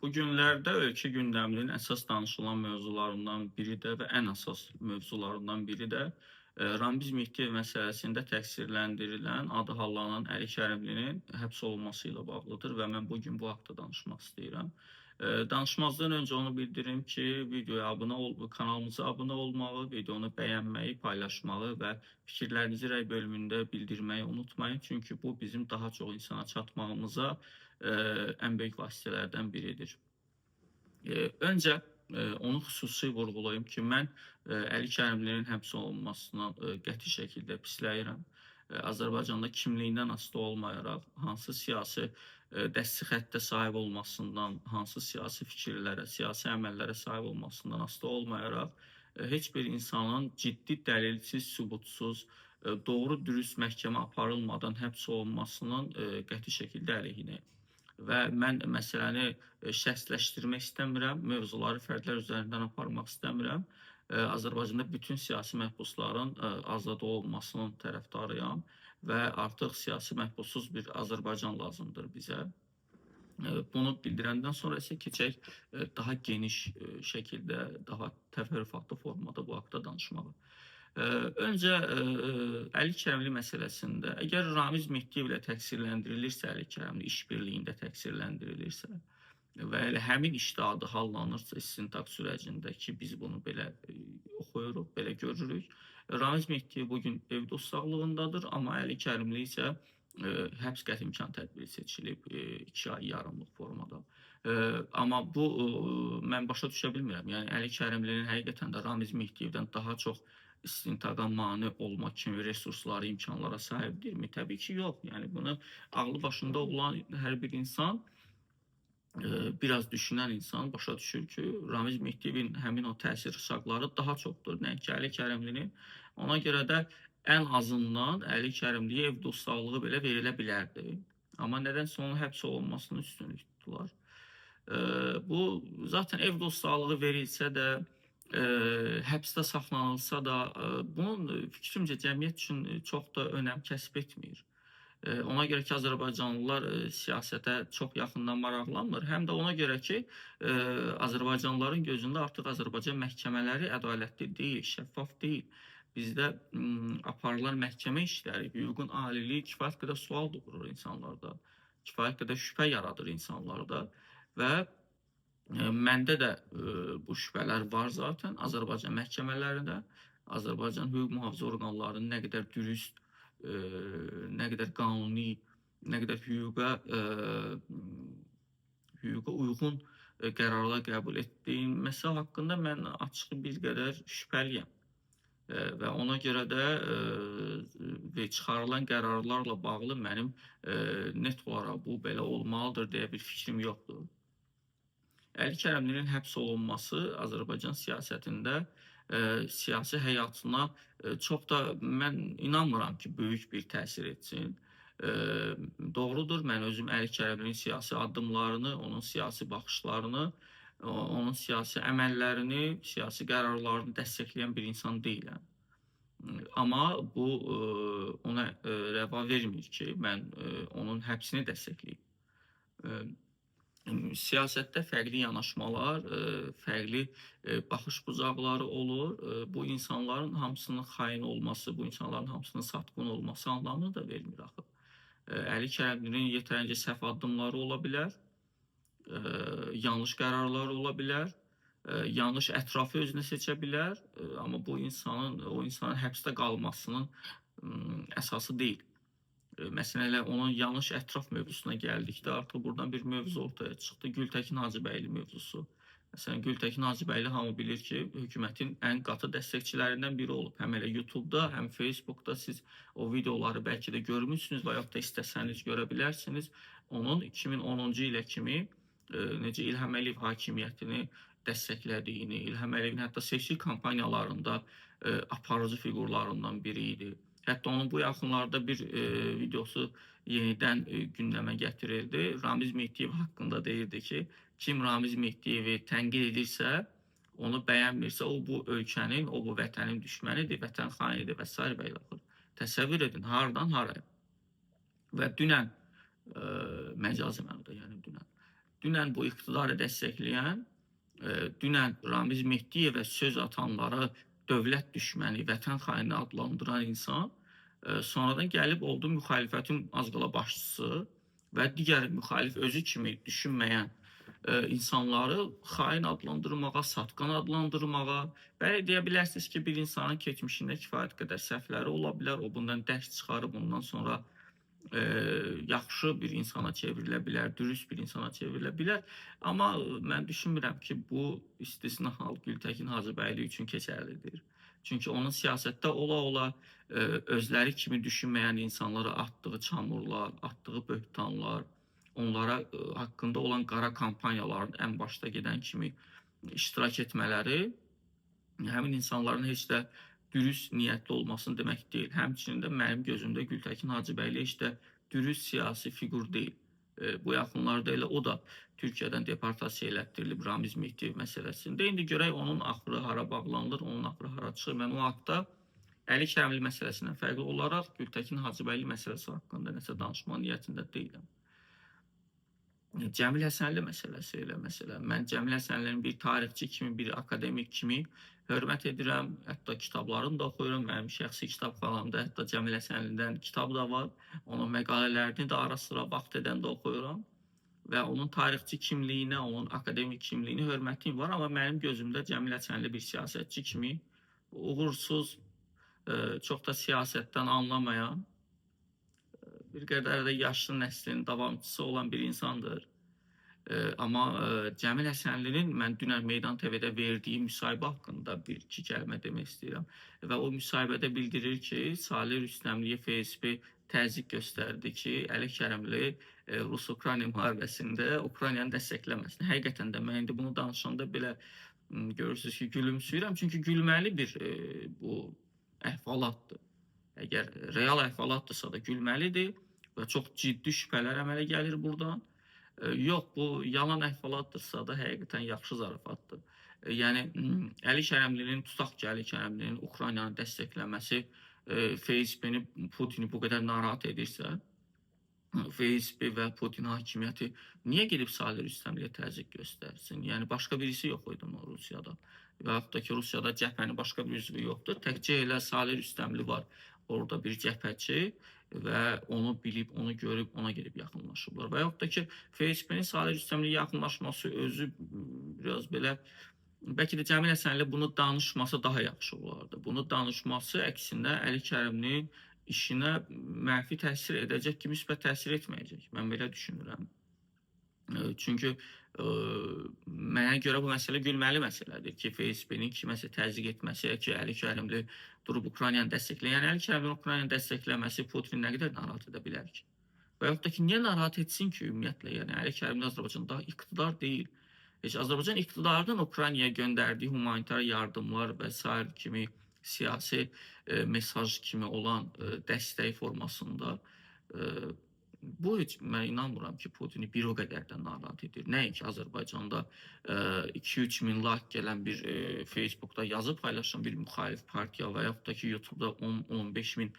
Bu günlərdə ölkə gündəminin əsas danışılan mövzularından biri də və ən əsas mövzularından biri də Ramiz Mehdiyev məsələsində təqsirləndirilən, adı hallanan Əli Kərimlinin həbs olunması ilə bağlıdır və mən bu gün bu haqda danışmaq istəyirəm. Danışmazdan öncə onu bildirim ki, videoya abunə ol, kanalımıza abunə olmağı, videonu bəyənməyi, paylaşmağı və fikirlərinizi rəy bölümündə bildirməyi unutmayın. Çünki bu bizim daha çox insana çatmağımıza ən böyük vasitələrdən biridir. Öncə onu xüsusi vurğulayım ki, mən Əli Kərimlinin həbs olunmasını qəti şəkildə pisləyirəm. Azərbaycanda kimliyindən asılı olmayaraq hansı siyasi dəsti xəttə sahib olmasından, hansı siyasi fikirlərə, siyasi əməllərə sahib olmasından asılı olmayaraq heç bir insanın ciddi dəlilsiz, sübutsuz, doğru dürüst məhkəmə aparılmadan həbs olunmasının qəti şəkildə əleyhinəyəm. Və mən məsələni şəxsləşdirmək istəmirəm, mövzuları fərdlər üzərindən aparmaq istəmirəm. Azərbaycanda bütün siyasi məhbusların azad olunmasının tərəfdarıyam və artıq siyasi məhbussuz bir Azərbaycan lazımdır bizə. Bunu bildirəndən sonra isə keçək daha geniş şəkildə, daha təfərrüatlı formada bu haqda danışmağa. Öncə Əli Kərimli məsələsində, əgər Ramiz Mehdiyev ilə təqsirləndirilirsə, Əli Kərimli işbirliyində təqsirləndirilirsə və elə həmin işdə adı hallanırsa istintaq sürəcində ki, biz bunu belə oxuyuruq, belə görürük. Ramiz Mehdiyev bugün ev dostsağlığındadır, amma Əli Kərimli isə həbs qəti imkan tədbiri seçilib 2 ay yarımlıq formada. Amma bu mən başa düşə bilmirəm. Yəni Əli Kərimlinin həqiqətən də Ramiz Mehdiyevdən daha çox istintaqa mane olmaq kimi resurslara, imkanlara sahibdirmi? Təbii ki, yox. Yəni bunu ağlı başında olan hər bir insan, biraz düşünən insan başa düşür ki, Ramiz Mehdiyevin həmin o təsir rısaqları daha çoxdur, nəinki Əli Kərimlinin. Ona görə də ən azından Əli Kərimliyə ev dostsağlığı belə verilə bilərdi. Amma nədənsə onun həbs olunmasını üstünlük tutdular. Bu zaten ev dostsağlığı verilsə də, həbsdə saxlanılsa da, bunun fikrimcə cəmiyyət üçün çox da önəm kəsb etmir. Ona görə ki, azərbaycanlılar siyasətə çox yaxından maraqlanmır, həm də ona görə ki, azərbaycanlıların gözündə artıq Azərbaycan məhkəmələri ədalətli deyil, şəffaf deyil. Bizdə aparılan məhkəmə işləri, hüququn aliliyi kifayət qədər sual doğurur insanlarda, kifayət qədər şübhə yaradır insanlarda və məndə də bu şübhələr var zaten Azərbaycan məhkəmələrində, Azərbaycan hüquq mühafizə orqanlarının nə qədər dürüst, nə qədər qanuni, nə qədər hüquqa uyğun qərarlar qəbul etdiyi məsələ haqqında mən açığı bir qədər şübhəliyəm. Və ona görə də və çıxarılan qərarlarla bağlı mənim net olaraq bu belə olmalıdır deyə bir fikrim yoxdur. Əli Kərimlinin həbs olunması Azərbaycan siyasətində, siyasi həyatına çox da mən inanmıram ki, böyük bir təsir etsin. Doğrudur, mən özüm Əli Kərimlinin siyasi addımlarını, onun siyasi baxışlarını, onun siyasi əməllərini, siyasi qərarlarını dəstəkləyən bir insan deyiləm. Amma bu ona rəva vermir ki, mən onun həbsini dəstəkləyim. Siyasətdə fərqli yanaşmalar, fərqli baxış bucaqları olur. Bu insanların hamısının xain olması, bu insanların hamısının satqın olması anlamını da vermir axı. Əli Kərimlinin yetərincə səhv addımları ola bilər, yanlış qərarları ola bilər, yanlış ətrafı özünə seçə bilər, amma bu insanın, o insanın həbsdə qalmasının əsası deyil. Məsələn, elə onun yanlış ətraf mövzusuna gəldikdə artıq buradan bir mövzu ortaya çıxdı. Gültəkin Hacıbəyli mövzusu. Məsələn, Gültəkin Hacıbəyli hamı bilir ki, hökumətin ən qatı dəstəkçilərindən biri olub. Həm elə YouTube-da, həm Facebook-da siz o videoları bəlkə də görmüsünüz və yaxud da istəsəniz görə bilərsiniz. Onun 2010-cu ilə kimi necə İlham Əliyev hakimiyyətini dəstəklədiyini, İlham Əliyevin hətta seçki kampaniyalarında aparıcı fiqurlarından biri idi. Hətta onun bu yaxınlarda bir videosu yenidən gündəmə gətirildi. Ramiz Mehdiyev haqqında deyirdi ki, kim Ramiz Mehdiyevi tənqid edirsə, onu bəyənmirsə, o bu ölkənin, o bu vətənin düşmənidir, vətən xainidir və sair və ilaxır. Təsəvvür edin, hardan haraya. Və dünən, məcazi mənada, yəni dünən, Dünən bu iqtidarı dəstəkləyən, dünən Ramiz Mehdiyevə söz atanlara dövlət düşməni, vətən xaini adlandıran insan sonradan gəlib oldu müxalifətin az qala başçısı və digər müxalif özü kimi düşünməyən insanları xain adlandırmağa, satqan adlandırmağa, bəli deyə bilərsiniz ki, bir insanın keçmişində kifayət qədər səhvləri ola bilər, o bundan dərs çıxarıb ondan sonra yaxşı bir insana çevrilə bilər, dürüst bir insana çevrilə bilər. Amma mən düşünmürəm ki, bu istisna hal Gültəkin Hacıbəyli üçün keçərlidir. Çünki onun siyasətdə ola-ola özləri kimi düşünməyən insanlara atdığı çamurlar, atdığı böhtanlar, onlara haqqında olan qara kampaniyaların ən başda gedən kimi iştirak etmələri həmin insanların heç də dürüst niyyətli olmasını demək deyil. Həmçinin də mənim gözümdə Gültəkin Hacıbəyli heç də dürüst siyasi fiqur deyil. Bu yaxınlarda elə o da Türkiyədən deportasiya elətdirilib Ramiz Mehdiyev məsələsində. İndi görək onun axırı hara bağlanılır, onun axırı hara çıxır. Mən o haqda Əli Kərimli məsələsindən fərqli olaraq Gültəkin Hacıbəyli məsələsi haqqında nəsə danışma niyyətində deyiləm. Cəmil Həsənli məsələsi elə məsələ. Mən Cəmil Həsənlinin bir tarixçi kimi, bir akademik kimi hörmət edirəm. Hətta kitablarını da oxuyuram. Mənim şəxsi kitabxanamda hətta Cəmil Həsənlidən kitab da var. Onun məqalələrini də ara sıra vaxt edəndə oxuyuram. Və onun tarixçi kimliyinə, onun akademik kimliyinə hörmətim var. Amma mənim gözümdə Cəmil Həsənli bir siyasətçi kimi uğursuz, çox da siyasətdən anlamayan, bir qədər də yaşlı nəslin davamçısı olan bir insandır. Amma Cəmil Həsənlinin mən dünən Meydan TV-də verdiyi müsahibə haqqında bir-iki kəlmə demək istəyirəm. Və o müsahibədə bildirir ki, Salih Rüstəmliyə FSB təzyiq göstərdi ki, Əli Kərimli Rus-Ukrayna müharibəsində Ukraynanı dəstəkləməsin. Həqiqətən də mən indi bunu danışanda belə görürsünüz ki, gülümsüyürəm. Çünki gülməli bir bu əhvalatdır. Əgər real əhvalatdırsa da gülməlidir və çox ciddi şübhələr əmələ gəlir buradan. Yox, bu yalan əhvalatdırsa da həqiqətən yaxşı zarafatdır. Yəni Əli Kərimlinin, tutaq ki, Əli Kərimlinin Ukraynanı dəstəkləməsi FSB-ni, Putini bu qədər narahat edirsə, FSB və Putin hakimiyyəti niyə gedib Salih Rüstəmliyə təzyiq göstərsin? Yəni başqa birisi yox idi mı Rusiyada? Və yaxud da ki, Rusiyada cəbhənin başqa bir üzvü yoxdur. Təkcə elə Salih Rüstəmli var. Orada bir cəbhəçi və onu bilib, onu görüb, ona gedib yaxınlaşıblar. Və yaxud da ki, FSB-nin Salih Rüstəmliyə yaxınlaşması özü biraz belə, bəlkə də Cəmil Həsənli bunu danışmasa daha yaxşı olardı. Bunu danışması əksinə Əli Kərimlinin işinə mənfi təsir edəcək ki, müsbət təsir etməyəcək. Mən belə düşünürəm. Çünki mənə görə bu məsələ gülməli məsələdir ki, FSB-nin kiməsə təzyiq etməsi, ki, Əli Kərimli durub Ukraynanı dəstəkləyən, yəni Əli Kərimlinin Ukraynanı dəstəkləməsi Putini nə qədər narahat edə bilər ki? Və yaxud da ki, niyə narahat etsin ki, ümumiyyətlə? Yəni Əli Kərimli Azərbaycanda daha iqtidar deyil. Heç Azərbaycan iqtidarının Ukraynaya göndərdiyi humanitar yardımlar və sair kimi siyasi mesaj kimi olan dəstək formasında bu heç mən inanmıram ki, Putini bir o qədər də narahat edir. Nəinki Azərbaycanda 2-3 min like gələn bir Facebookda yazı paylaşan bir müxalif partiya və yaxud da ki, YouTube'da 10-15 min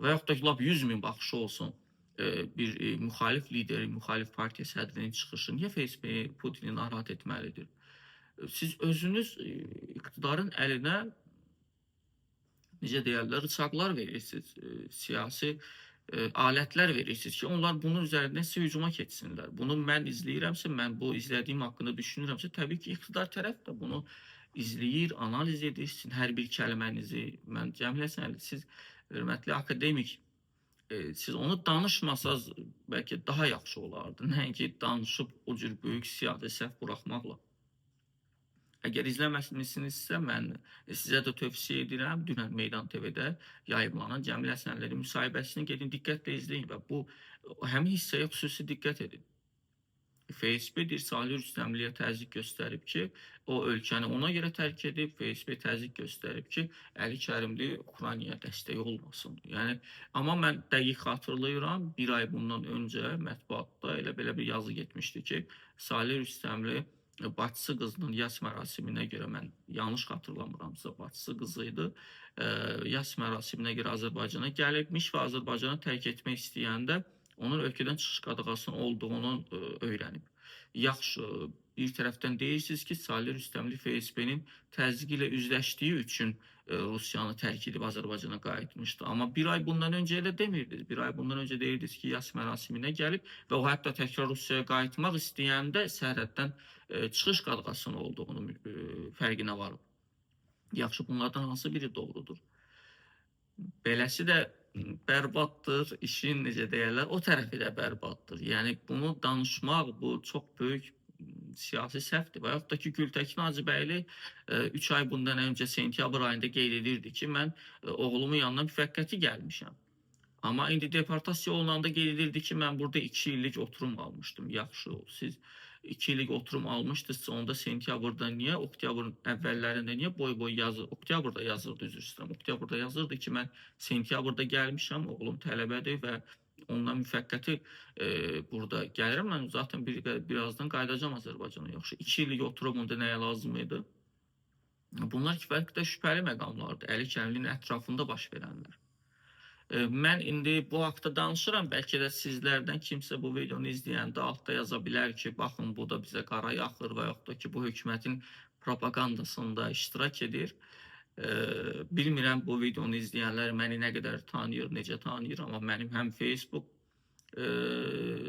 və yaxud da ki, lap 100 min baxışı olsun bir müxalif lideri, müxalif partiya sədrinin çıxışı niyə Facebook Putini narahat etməlidir? Siz özünüz iqtidarın əlinə necə deyərlər, rıçaqlar verirsiniz, siyasi alətlər verirsiniz ki, onlar bunun üzərindən sizə hücuma keçsinlər. Bunu mən izləyirəmsə, mən bu izlədiyim haqqında düşünürəmsə, təbii ki, iqtidar tərəf də bunu izləyir, analiz edir sizin hər bir kəlmənizi. Mən Cəmil Həsənli, siz hörmətli akademik, siz onu danışmasaz bəlkə daha yaxşı olardı. Nəinki danışıb o cür böyük siyasi səhv buraxmaqla. Əgər izləməmisinizsə, mən sizə də tövsiyə edirəm, dünən Meydan TV-də yayımlanan Cəmil Həsənlinin müsahibəsini gedin, diqqətlə izləyin və bu həmin hissəyə xüsusi diqqət edin. FSB deyir, Salih Rüstəmliyə təzyiq göstərib ki, o ölkəni ona görə tərk edib, FSB təzyiq göstərib ki, Əli Kərimli Ukraynaya dəstək olmasın. Yəni, amma mən dəqiq xatırlayıram, bir ay bundan öncə mətbuatda elə belə bir yazı getmişdi ki, Salih Rüstəmli bacısı qızının yas mərasiminə görə, mən yanlış xatırlamıramsa, bacısı qızı idi, yas mərasiminə görə Azərbaycana gəlibmiş və Azərbaycanı tərk etmək istəyəndə onun ölkədən çıxış qadağasının olduğunu öyrənib. Yaxşı, bir tərəfdən deyirsiniz ki, Salih Rüstəmli FSB-nin təzyiqi ilə üzləşdiyi üçün Rusiyanı tərk edib Azərbaycana qayıtmışdı. Amma bir ay bundan öncə elə demirdiniz. Bir ay bundan öncə deyirdiniz ki, yas mərasiminə gəlib və o hətta təkrar Rusiyaya qayıtmaq istəyəndə sərhəddən çıxış qadağasının olduğunu fərqinə varıb. Yaxşı, bunlardan hansı biri doğrudur? Beləsi də bərbaddır, işin necə deyərlər, o tərəfi də bərbaddır. Yəni bunu danışmaq, bu çox böyük siyasi səhvdir. Və yaxud da ki, Gültəkin Hacıbəyli 3 ay bundan öncə sentyabr ayında qeyd edirdi ki, mən oğlumun yanına müvəqqəti gəlmişəm. Amma indi deportasiya olunanda qeyd edirdi ki, mən burada 2 illik oturum almışdım. Yaxşı, siz 2 illik oturum almışdınızsa, onda sentyabrda niyə, oktyabrın əvvəllərində niyə boy-boy yazır, oktyabrda yazırdı, üzr istəyirəm, oktyabrda yazırdı ki, mən sentyabrda gəlmişəm, oğlum tələbədir və ondan müvəqqəti burada gəlirəm. Mən zaten birazdan qayıdacağam Azərbaycana. Yaxşı, 2 illik oturum onda nəyə lazım idi? Bunlar kifayət qədər şübhəli məqamlardır. Əli Kərimlinin ətrafında baş verənlər. Mən indi bu haqda danışıram. Bəlkə də sizlərdən kimsə bu videonu izləyəndə altda yaza bilər ki, baxın bu da bizə qara yaxır və yaxud da ki, bu hökumətin propagandasında iştirak edir. Bilmirəm bu videonu izləyənlər məni nə qədər tanıyır, necə tanıyır, amma mənim həm Facebook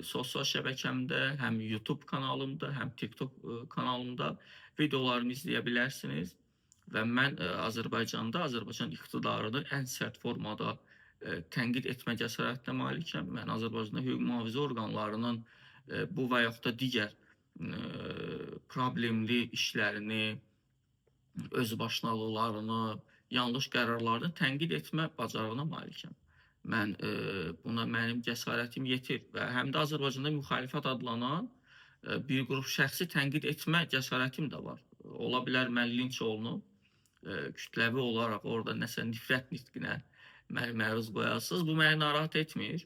sosial şəbəkəmdə, həm YouTube kanalımda, həm TikTok kanalımda videolarımı izləyə bilərsiniz. Və mən Azərbaycanda Azərbaycan iqtidarını ən sərt formada tənqid etmə cəsarətinə malikəm. Mən Azərbaycanda hüquq mühafizə orqanlarının bu və yaxud da digər problemli işlərini, özbaşınalıqlarını, yanlış qərarlarını tənqid etmə bacarığına malikəm. Mən buna mənim cəsarətim yetir və həm də Azərbaycanda müxalifət adlanan bir qrup şəxsi tənqid etmə cəsarətim də var. Ola bilər mən linç olunum, kütləvi olaraq orada nəsə nifrət nitqinə məni məruz qoyasınız. Bu məni narahat etmir.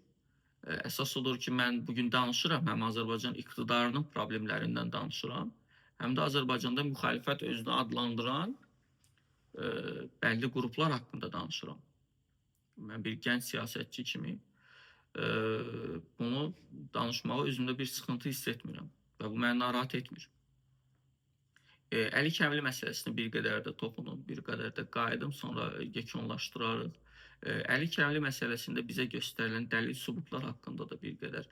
Əsas odur ki, mən bugün danışıram, həm Azərbaycan iqtidarının problemlərindən danışıram, həm də Azərbaycanda müxalifət özünü adlandıran bəlli qruplar haqqında danışıram. Mən bir gənc siyasətçi kimi bunu danışmağa özümdə bir sıxıntı hiss etmirəm və bu məni narahat etmir. Əli Kərimli məsələsini bir qədər də toxunum, bir qədər də qayıdım, sonra yekunlaşdırarıq. Əli Kərimli məsələsində bizə göstərilən dəlil sübutlar haqqında da bir qədər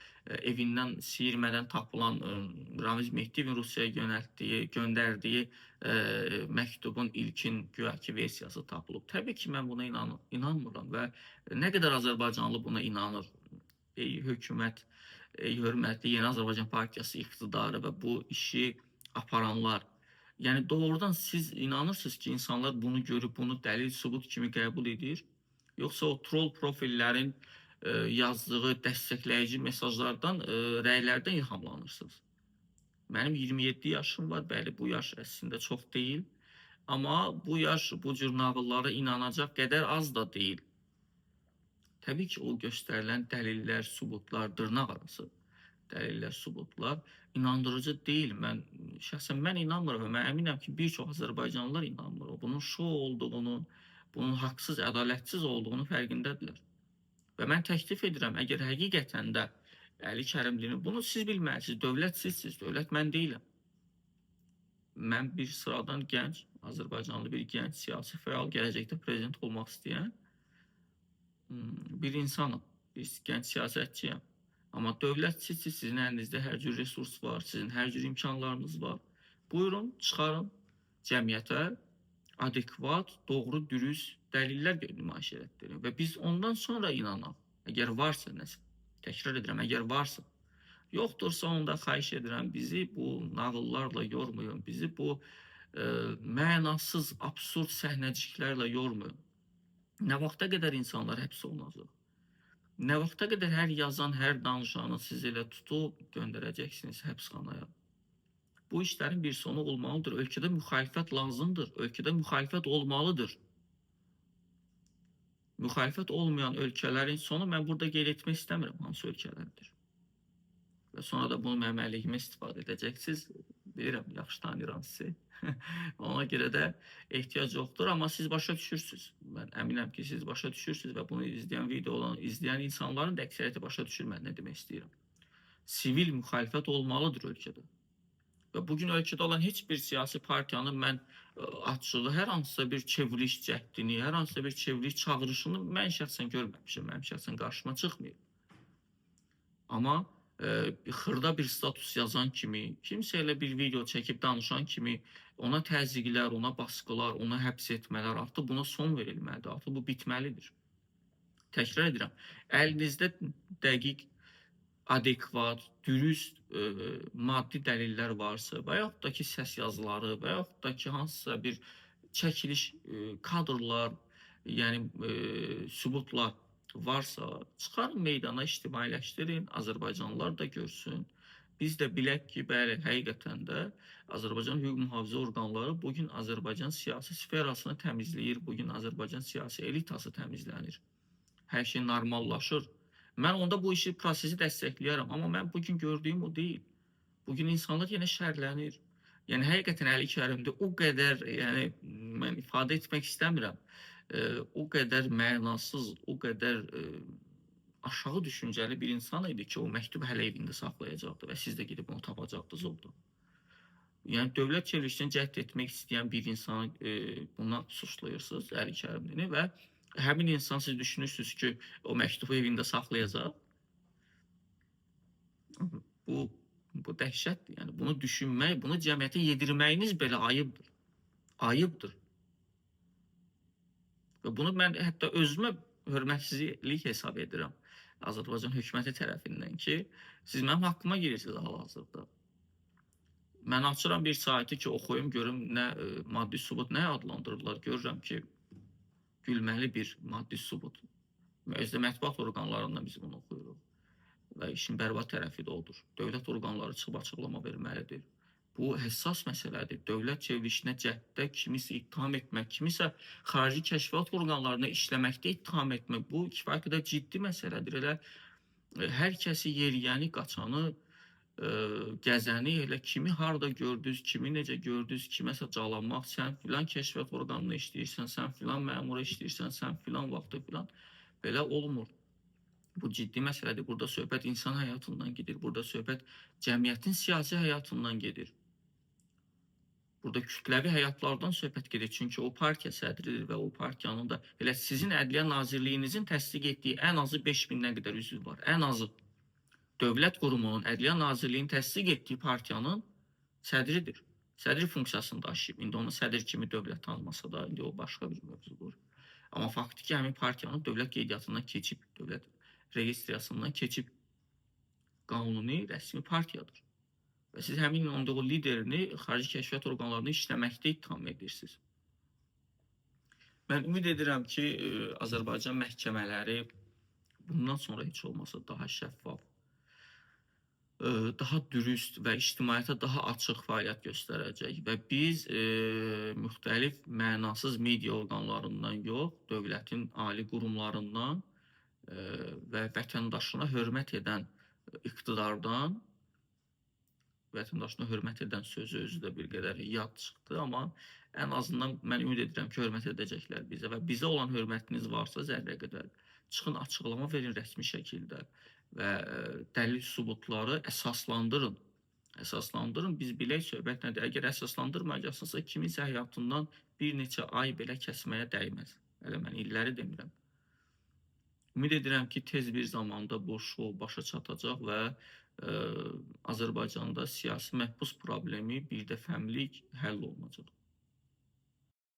evindən siyirmədən tapılan Ramiz Mehdiyevin Rusiyaya yönəltdiyi, göndərdiyi məktubun ilkin güyaki versiyası tapılıb. Təbii ki, mən buna inanmıram və nə qədər Azərbaycanlı buna inanır? Ey hökumət, ey hörmətli Yeni Azərbaycan Partiyası iqtidarı və bu işi aparanlar. Yəni doğrudan siz inanırsınız ki, insanlar bunu görüb, bunu dəlil sübut kimi qəbul edir? Yoxsa o troll profillərin yazdığı dəstəkləyici mesajlardan, rəylərdən ilhamlanırsınız? Mənim 27 yaşım var. Bəli, bu yaş əslində çox deyil. Amma bu yaş bu cür nağıllara inanacaq qədər az da deyil. Təbii ki, o göstərilən dəlillər, sübutlar, dırnaq arası dəlillər, sübutlar inandırıcı deyil. Mən şəxsən mən inanmıram və mən əminəm ki, bir çox azərbaycanlılar inanmır. Bunun şou olduğunu, bunun haqsız, ədalətsiz olduğunu fərqindədirlər. Və mən təklif edirəm, əgər həqiqətən də Əli Kərimlinin, bunu siz bilməlisiniz, dövlət sizsiniz, dövlət mən deyiləm. Mən bir sıradan gənc, azərbaycanlı bir gənc, siyasi fəal, gələcəkdə prezident olmaq istəyən bir insanım, bir gənc siyasətçiyəm. Amma dövlət sizsiniz, sizin əlinizdə hər cür resurs var, sizin hər cür imkanlarınız var. Buyurun, çıxarın cəmiyyətə adekvat, doğru, dürüst dəlillər nümayiş elətdirin və biz ondan sonra inanaq. Əgər varsa nəsə, təkrar edirəm, əgər varsa. Yoxdursa onda xahiş edirəm, bizi bu nağıllarla yormayın, bizi bu mənasız, absurd səhnəciklərlə yormayın. Nə vaxta qədər insanlar həbs olunacaq? Nə vaxta qədər hər yazan, hər danışanı siz elə tutub göndərəcəksiniz həbsxanaya? Bu işlərin bir sonu olmalıdır. Ölkədə müxalifət lazımdır. Ölkədə müxalifət olmalıdır. Müxalifət olmayan ölkələrin sonu mən burada qeyd etmək istəmirəm hansı ölkələrdir. Və sonra da bunu mənim əleyhimə istifadə edəcəksiniz. Bilirəm, yaxşı tanıyıram sizi. Ona görə də ehtiyac yoxdur, amma siz başa düşürsünüz. Mən əminəm ki, siz başa düşürsünüz və bunu izləyən videoları izləyən insanların da əksəriyyəti başa düşür mən nə demək istəyirəm. Sivil müxalifət olmalıdır ölkədə. Və bugün ölkədə olan heç bir siyasi partiyanın mən açığı hər hansısa bir çevriliş cəhdini, hər hansısa bir çevriliş çağırışını mən şəxsən görməmişəm, mənim şəxsən qarşıma çıxmayıb. Amma xırda bir status yazan kimi, kimsə elə bir video çəkib danışan kimi ona təzyiqlər, ona baskılar, ona həbs etmələr, artıq buna son verilməlidir, artıq bu bitməlidir. Təkrar edirəm, əlinizdə dəqiq, adekvat, dürüst maddi dəlillər varsa və yaxud da ki, səs yazıları və yaxud da ki, hansısa bir çəkiliş, kadrlar, yəni sübutlar varsa, çıxarın meydana, ictimailəşdirin, Azərbaycanlılar da görsün. Biz də bilək ki, bəli, həqiqətən də Azərbaycan hüquq mühafizə orqanları bugün Azərbaycan siyasi sferasını təmizləyir, bugün Azərbaycan siyasi elitası təmizlənir. Hər şey normallaşır. Mən onda bu işi, prosesi dəstəkləyərəm, amma mən bugün gördüyüm o deyil. Bugün insanlar yenə şərlənir. Yəni həqiqətən Əli Kərimli o qədər, yəni mən ifadə etmək istəmirəm, o qədər mənasız, o qədər aşağı düşüncəli bir insan idi ki, o məktubu hələ evində saxlayacaqdı və siz də gedib onu tapacaqdınız orada. Yəni dövlət çevrilişinə cəhd etmək istəyən bir insanı buna suçlayırsınız, Əli Kərimlini, və həmin insan siz düşünürsünüz ki, o məktubu evində saxlayacaq. Bu dəhşətdir. Yəni bunu düşünmək, bunu cəmiyyətə yedirməyiniz belə ayıbdır. Ayıbdır. Və bunu mən hətta özümə hörmətsizlik hesab edirəm Azərbaycan hökuməti tərəfindən ki, siz mənim haqqıma girirsiniz hal-hazırda. Mən açıram bir saytı ki, oxuyum, görüm nə maddi sübut nə adlandırırlar. Görürəm ki, gülməli bir maddi sübut. Özdə mətbuat orqanlarından biz bunu oxuyuruq. Və işin bərbad tərəfi də odur. Dövlət orqanları çıxıb açıqlama verməlidir. Bu həssas məsələdir. Dövlət çevrilişinə cəhddə kimisə ittiham etmək, kimisə xarici kəşfiyyat orqanlarına işləməkdə ittiham etmək, bu kifayət qədər ciddi məsələdir. Elə hər kəsi yeriyəni, qaçanı, gəzəni, elə kimi harda gördünüz, kimi necə gördünüz, kiməsə calanmaq, sən filan kəşfiyyat orqanına işləyirsən, sən filan məmura işləyirsən, sən filan vaxtı filan, belə olmur. Bu ciddi məsələdir. Burada söhbət insan həyatından gedir. Burada söhbət cəmiyyətin siyasi həyatından gedir. Burada kütləvi həyatlardan söhbət gedir. Çünki o partiya sədridir və o partiyanın da elə sizin Ədliyyə Nazirliyinizin təsdiq etdiyi ən azı 5000-dən qədər üzv var. Ən azı dövlət qurumunun, Ədliyyə Nazirliyinin təsdiq etdiyi partiyanın sədridir. Sədri funksiyasını daşıyıb. İndi onu sədr kimi dövlət tanımasa da, indi o başqa bir mövzudur. Amma faktiki həmin partiyanın dövlət qeydiyyatından keçib, dövlət registriyasından keçib qanuni, rəsmi partiyadır. Və siz həmin onda o liderini xarici kəşfiyyat orqanlarını işləməkdə ittiham edirsiniz. Mən ümid edirəm ki, Azərbaycan məhkəmələri bundan sonra heç olmasa daha şəffaf, daha dürüst və ictimaiyyətə daha açıq fəaliyyət göstərəcək və biz müxtəlif mənasız media orqanlarından yox, dövlətin ali qurumlarından və vətəndaşına hörmət edən iqtidardan, vətəndaşına hörmət edən sözü özü də bir qədər yad çıxdı, amma ən azından mən ümid edirəm ki, hörmət edəcəklər bizə və bizə olan hörmətiniz varsa zərrə qədər çıxın açıqlama verin rəsmi şəkildə və dəlil sübutları əsaslandırın. Əsaslandırın, biz bilək söhbət nədir. Əgər əsaslandırmayacaqsınızsa, kiminsə həyatından bir neçə ay belə kəsməyə dəyməz. Hələ mən illəri demirəm. Ümid edirəm ki, tez bir zamanda bu şou başa çatacaq və Azərbaycanda siyasi məhbus problemi bir dəfəmlik həll olunacaq.